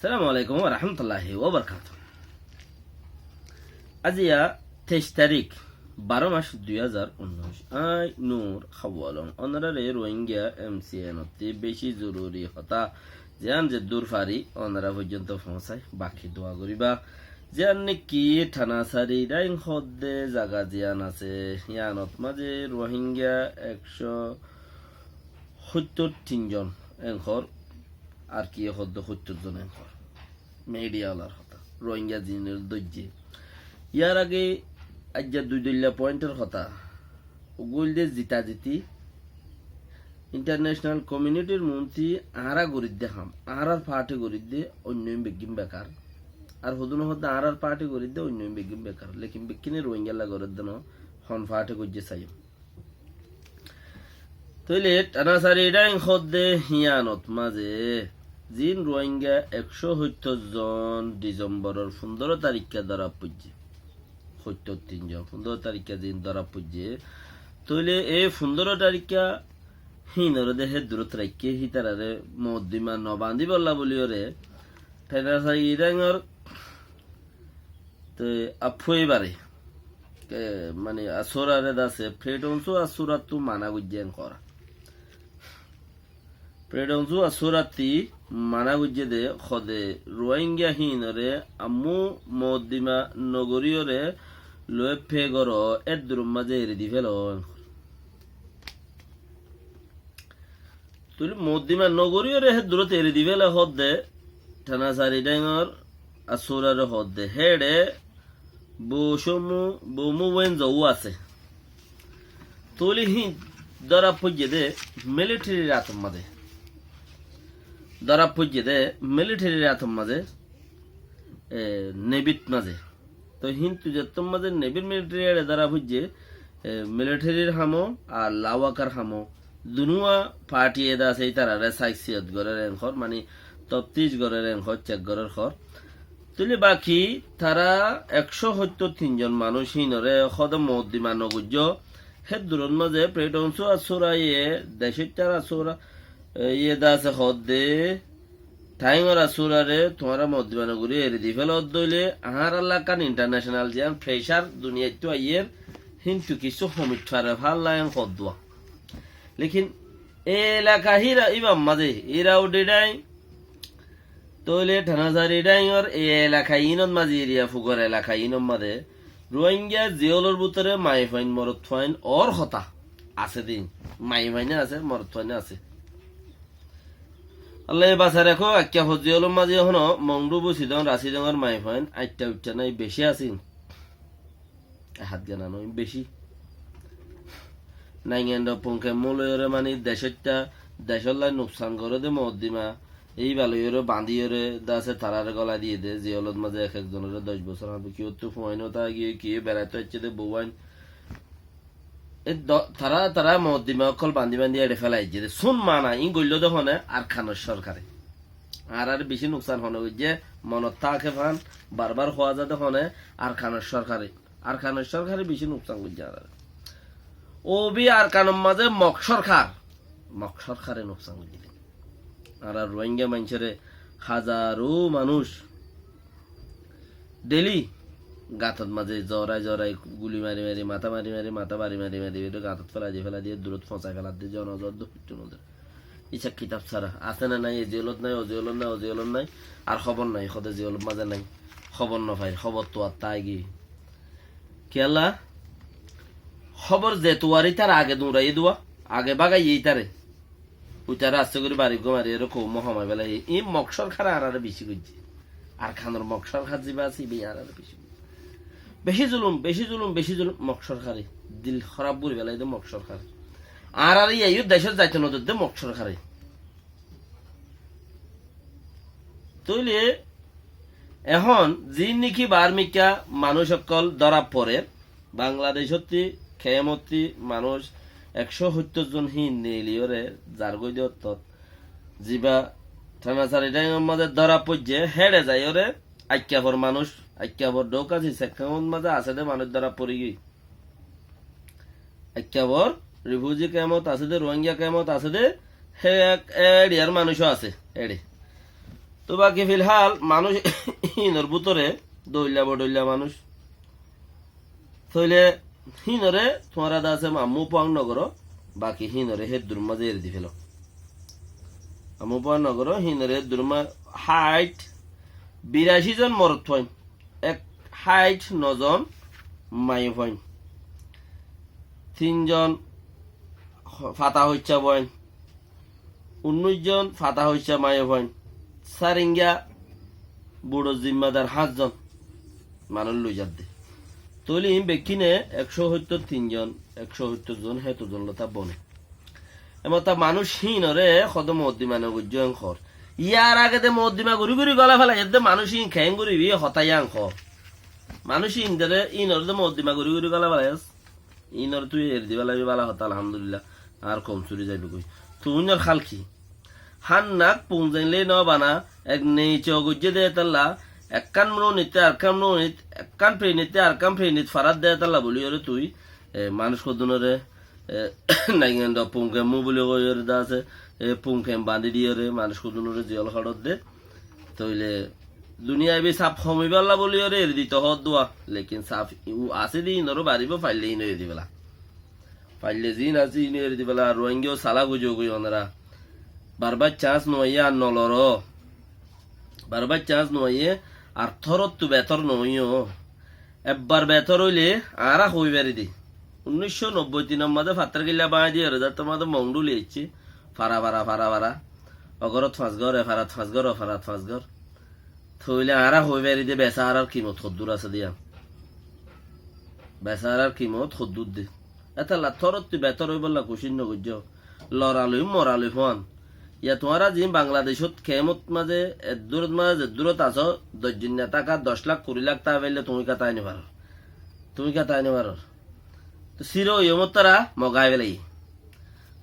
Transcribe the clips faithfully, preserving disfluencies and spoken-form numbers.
Assalamu alaikum warahmatulláhi wabarakátuhu. Aijja teic tarík, baró mac dui házar unnúic. Añí Nur Hawalong. Ónorare Rohingya M C N ottú beci zoruri hotá, ziyán zeddúr fari ónora foijjonto foóñsai, baki dua goriba. Ziyán niki Thanasari Daing hoódde zaga ziyán asé, yíanot mazé Rohingya ekcó hóittor tin zon enkor, ar ki hoódde hóittor zon enkor. Media olar hotá. Rohingya zin ore dóijje. Yar age aijja dui doilla point or hotá. Uggúa óilde zita ziti. International community r muúntu añára gorídde ham, añárar party gorídde, oinno beggín bekar. Ar hodún hoódde añárar party gorídde, oinno beggín bekar. Lekin bekkúne Rohingya lla gorédde no, hon party goijje saiyum. Tóile Thanasari Daing hoódde híyanot mazé zin Rohingya ekcó hóittor zon December or fundóro tarikka dóra foijje. Hóittor tin zon fundóro tarikka zin dóra foijje. Tóile e fundóro tarikka híinore de hé durot raikké, hítarare moddima no bandíbolla bóliyoré Thanasari Daing or te affúe bare, ke, mani, asúrare dase, Freedom Zoo asúrattu mana goijje en hora. Freedom Zoo asúrattu mana goijje de hode Rohingya híinore ammú moddima no goríyoré loi fe goró, eddurum mazé eri di felo en hora. Tóile moddima no goríyoré hé durot eri di fela hoódde, Thanasari Daing or asúrare hoódde, héçe boucómmu, boumu wen zou asé. Tóile híin dóra foijje de military r ator mazé. Dóra foijje de military r ator mazé, e, Navy t mazé. Toi híntu zettór mazé Navy r military éçe dóra foijje, e, military r ham ó ar lawakar ham ó, dunúa party e de asé, ítarare saik siyot gorér en hor, mani toftic gorér en hor, check gorér hor. Tóile baki tará ekcó hóittor tin zon manúic híinore hode moddima no goijjó, hé durot mazé Freedom Zoo asúraye decóittar asúra, e, iye de asé hoódde, Thaingor asúrare tuáñra moddima no gorí eri di felo dóile, añárar lakkán international ziyán pressure duniyaittú aiyér, híntu kissú homit fare falla en hoddúa. Lekin e elaka híra íbar mazé, Irrawaddy Daing, tóile Thanasari Daing or e elaka iínor mazé, area fugor elaka iínor mazé, Rohingya ziyólor bútore maiyafuain morotfuain ór hotá asé de, maiyafuain asé, morotfuain asé. Allaye basai rakók, Akkafor ziyólor mazé ehóno Mongdu, Busidong, Rasidong or maiyafuain aitta uitta nai, beci asé. Ek hát gana no, beci. Naingendro Phung Khenmo loiyóre mani decóitta, decólla nuksan goré de moddima, íba loiyóre bandíyore de asé tarare golai diyé de, ziyólot mazé ek ek zonore doc bosór háñde kiyóttu fuain óta giyé, kiyé beraitó aiccé de bouain. E do-, tará, tará moddima ókkol bandí bandí eçe félai aijjé de. Cún mana, iín goilló de hone Arkanor sorkare. Añárare bicí nuksan hone goijjé, monot táke fán, barbar hoó za de hone Arkanor sorkare. Arkanor sorkare bicí nuksan goijjé añárare. Óbi Arkanor mazé Mok sorkar, Mok sorkare nuksan goijjé de. Añára Rohingya maincóre hazaró manúic daily gatot mazé zorai zorai guli mari mari, matá mari mari, matá mari mari mari, ere gatot félai di, félai di, durot fosai félai di, zona zor de fuittó no der. Isab kitab sára. Asé né nai, e ziyolot nai, o ziyolot nai, o ziyolot nai, ar hóbor nai, hóde ziyolot mazé nai. Hóbor no fair, hóbor tuar táigiyoi. Kiyólla? Hóbor ze tuar ítare age duñraiyé dua, age bágaiyé ítare. Uitaré asté gorí bari gó mari ere koumot homai félaiye. Iín Mok sorkare añárare bicí goijjé. Arkanor Mok sorkar zibá asé, ibá añárare bicí goijjé. Bicí zulum, bicí zulum, bicí zulum Mok sorkare. Dil hóraf gorí félaiye de Mok sorkare. Añárare iyó decót zaito no der de Mok sorkare. Tóile ehón ziín niki baármikká manúic ókkol dóra forer, Bangladecótti kemótti manúic ekcó hóittor zon híin neeliyóre zargói de ottót. Zibá Thanasari Daingor mazé dóra foijjé, héçe zaiyóre Akkafor manúic, Akkafor dhouk asé, Sekkemót mazé asé de manúic dóra forigiyói. Akkafor refugee kemót asé de, Rohingya kemót asé de, hé ek eriyar manúic ó asé, éçe. Toi baki filhál manúic hínor bútore dóilla bodóilla manúic. Tóile hínoré tuáñra de asé ammú fuáñ nogoró, baki hínoré héddur mazé eri di félo. Ammú fuáñ nogoró, hínoré héddur ma-, háit birací zon morot fuáin, ek háit no zon maiya fuáin, tin zon fata hoiccá fuáin, unnúic zon fata hoiccá maiya fuáin, sáringga buçor zimmadar háñt zon manúic loi zadde. Tóile iín bekkíne ekcó hóittor tin zon, ekcó hóittor zon, héto zon loi tábbo né. Emotá manúic híinoré hodé moddima no goijjó en hoór. Yar agede moddima gorí gorí gólai félai, edde manúic híin keén goríbi, e hotá yían hoór. Manúic híin dere, híinoré de moddima gorí gorí gólai félai. Ínor tui eri diba laibi bála hotá, alhamdulillah, añár koum suri zaibogói. Tuñír hál ki? Hánnak punzain loi no bana, ek neico goijjé de étalla, ekkán mrunit te arkán mrunit, ekkán peinit te arkán peinit farát de étalla bóli oré tui, e, manúic hodúnoré, e, naingendo pungkem mu bóli hoi oré de asé, e, pungkem bañdí di oré manúic hodúnoré ziyól hoçot de. Tóile duniyai bi saf homibolla bóli oré eri dito hoódduwa, lekin saf u-, asé de ínoró baribó, faille ín eri dibela. Faille ziín asé ín eri dibela, Ruáinggao salak ói zogói onora. Barbar cañs nuaiyé ar noloró. Barbar cañs nuaiyé ar tórottu betór noóiyo. Ebbar betór óile añára hoi fari de. Unnúiccó nobboi tinor mazé fattór killa báñgi diyóre, zar mazé mongdhuli aiccé. Fara fara, fara fara. Ogorot fañs gór, e farat fañs gór, o farat fañs gór. Tóile añára hoi fari de besárar kimot hoddúr asé de yían. Besárar kimot hoddúr de. Étalla tórottu betór óibolla kucíc nogoijjó. Loraloi, moraloi fúan. Yá tuáñra ziín Bangladecót kemot mazé, eddúrot mazé, zeddúrot asó, doc zon táka, doc lak, kuri lak táa faille tuñí ká táai nofarór. Tuñí ká táai nofarór. Toi siro óiye mottor Moga háifelaiye.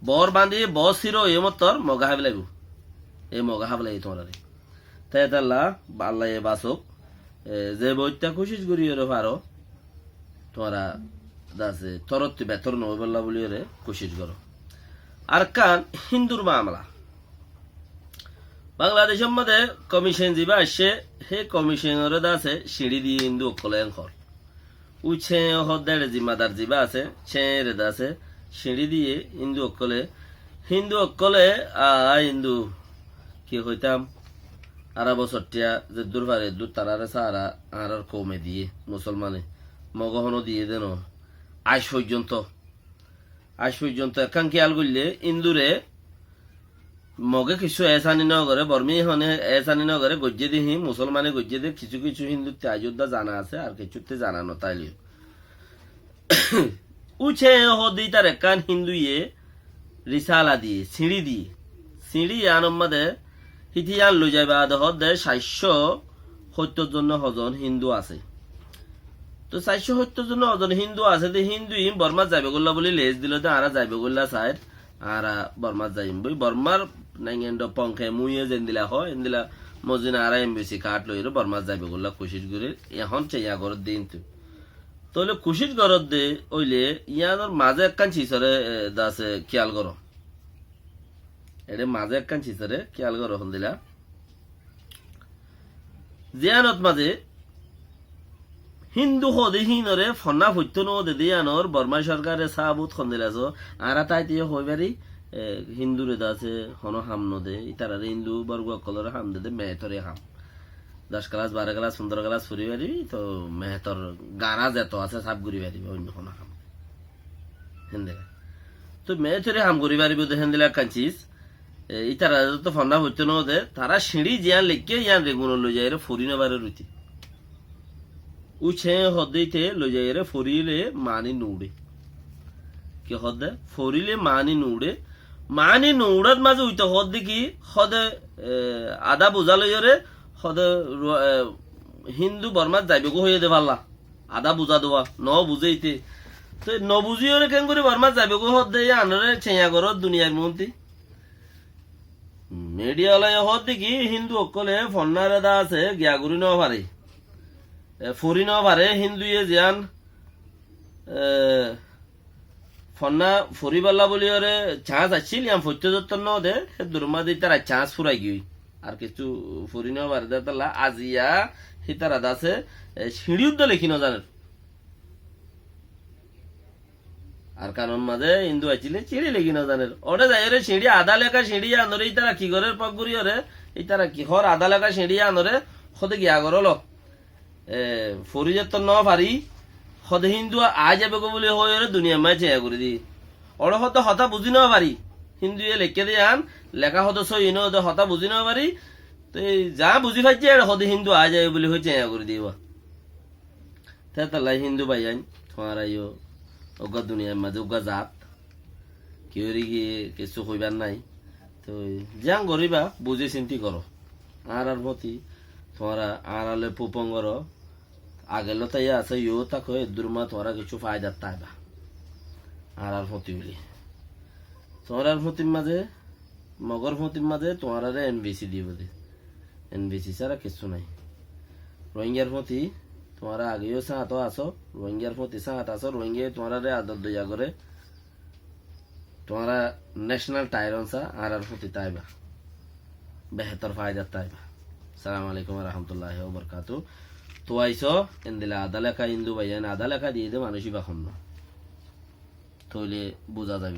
Bor bañdí, bor siro óiye mottor Moga háifelaibó. E Moga háfelaiye tuáñraré. Te étalla, Allaye basók, e, ze boitta kucíc gorí oré faró, tuáñra de asé, tórottu betór no óibolla bóli oré kucíc goró. Arkán híndur mamala. Bangladecór mazé komicen zibá aiccé, hé komicenoré de asé, siñçí diyé híndu ókkolé en hoór. Ú céñe hoódde eçe zimmadar zibá asé, céñere de asé, siñçí diyé híndu ókkolé, híndu ókkolé, a, a, híndu, ki hoitám, añára bosottiya zeddúr fare eddúr taráre sára añárár koume diyé, musolmane, Mogó honó diyé dé noó. Aij foijjonto, aij foijjonto ekkán kiyal goillé, híndure Mogé kissú ehsáni nogoré, Bormí hone ehsáni nogoré, goijjé dé híin, musolmane goijjé dé, kissú kissú hínduttú aijjó dá zana asé, ar kissúttú zana no táileyo. Ucé hoódde ítar ekkán hínduye risala diyé, siñçí diyé. Siñçí yíanor mazé híte yían loizai baade hoódde saircó hóittor zon né hozon híndu asé. Toi saircó hóittor zon né hozon híndu asé dé, híndu iín Bormát zaibogólla bóli leés diló dé, añára zaibogólla sair, añára Bormát zaiyum bói. Bormár naingendo ponke muye zendila hoó, endila mozin añára embesi kaát loiyóre Bormát zaibogólla kucíc gorír. Ehón céiya goródde híntu. Tóile kucíc goródde óile yíanor mazé ekkán cisóre, e, de asé kiyal goró. Eçé mazé ekkán cisóre kiyal goró hondila. Ziyánot mazé híndu hoóde híinoré fonná foittóu noóde dé yíanor Bormá sorkare sábut hondila só. Añára táite yó hoi fari, e, híndure de asé honó ham node, ítararé híndu borgua ókkolóre ham dede, meétore ham. Doc kelas, baró kelas, fundóro kelas fori faribi, toi meétor gañra zeto asé sáf gorí faribi, oinno honó ham. Héndilla. Toi meétore ham gorí faribi de héndilla ekkán cis. E, ítararé to fonná foittóu noóde, tará siñçí ziyán leikké yían regunot loizaiyóre fori nofarér uite. Ucé hoódde íte loizaiyóre foríle maáni nuuçé. Ki hoódde? Foríle maáni nuuçé. Maáni nuuçát mazé uite hoódde ki hoóde, e, adá buzá loiyóre hoóde, ru-, e, híndu Bormát zaibogói hoiyé dé falla. Adá buzá dé uwá, no buzé íte. Toi no buzíyoré keéngorí Bormát zaibogói hoódde yíanoré céiya goró duniyair muúnti. Midhiya olaye hoódde ki híndu ókkolé fonnáre de asé giya gorí nofaré. E, fori nofaré hínduye ziyán, e, fonná foribálla bóliyoré cañs accíl, yían foittóu zottóu noóde, hé duror mazé ítara cañs furai giyói. Ar kessú fori no fare de tolla, aziya hítara dase, e, siñçí uddá lekí no zaner. Arkanor mazé Hindu accíl, siñçí lekí no zaner. Óre zaiyóre siñçí adá leká siñçí anóre, ítara ki gorer pok goríyore, ítara ki hoór adá leká siñçí anóre, hóde giya gorólo. E, fori zettót no fari, hóde Hindu aái zaibói buli hoiyóre duniyar mazé céña gorí diyé. Óre hóde hotá buzí no fari, Hinduye lekké de yián, leká hóde sóiyi no, hóde hotá buzí no fari, te za buzí faijjé, ére hóde Hindu aái zaibói buli hoi céña gorí diyé. Te tolla Hindu báiyain, tuáñra yó uggwá duniyar mazé uggwá zat, kiyóre ki kessú hoibar nái. Toi yián goríba, buzí sinti goró. Añárar foti tuáñra añára loi pupon goró, age lóti asó, yó táko, eddúr mazé tuáñra kessú faidat táiba. Añárar foti buli. Tuáñrar fotir mazé, Mogor fotir mazé tuáñrare N V C dibou de. N V C sára kessú nái. Rohingyar foti tuáñra age yó sáñto asó, Rohingyar foti sáñt asó, Rohingyaye tuáñrare ador doiya goré. Tuáñra national tyrant sá, añárar foti táiba. Behétor faidat táiba. Assalamu alaikum wa rahmatullahi wa barakatuhu. Tuáñra aisó, endilla adá leká Hindu báiyain, adá leká diyé de manúic íba honnúa. Tóile buzá zaibo.